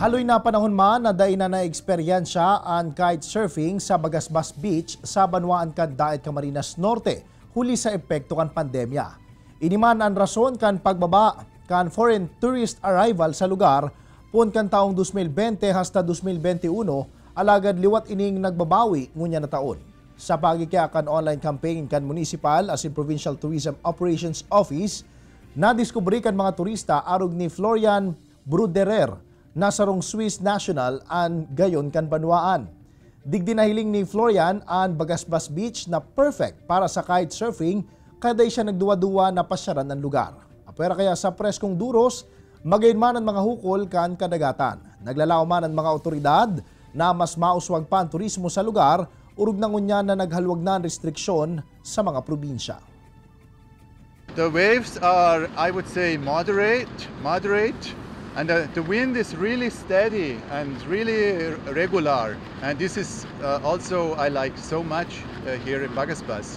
Haloy na panahon man na dai na na-eksperyensya ang kite surfing sa Bagasbas Beach sa Banwaan kan Daet, Camarines Norte, huli sa epekto kan pandemya. Ini man ang rason kan pagbaba kan foreign tourist arrival sa lugar puon kan taong 2020 hasta 2021, alagad liwat ining nagbabawi ngunya na taon. Sa pagikiya kan online campaign kan Municipal as in Provincial Tourism Operations Office, nadiskubre kan mga turista arog ni Florian Bruderer na sarong Swiss national an gayon kan banwaan. Digdi nahiling ni Florian ang Bagasbas Beach na perfect para sa kite surfing kada siya nagduwa-duwa na pasyaran ng lugar. Apera kaya sa preskong duros, magayon man ang mga hukol kan kadagatan. Naglalao man ang mga otoridad na mas mauswag pa ang turismo sa lugar, urog na ngunya na naghalwag na ang restriksyon sa mga probinsya. The waves are, I would say, moderate, moderate, and the wind is really steady and really regular. And this is also I like so much here in Bagasbas.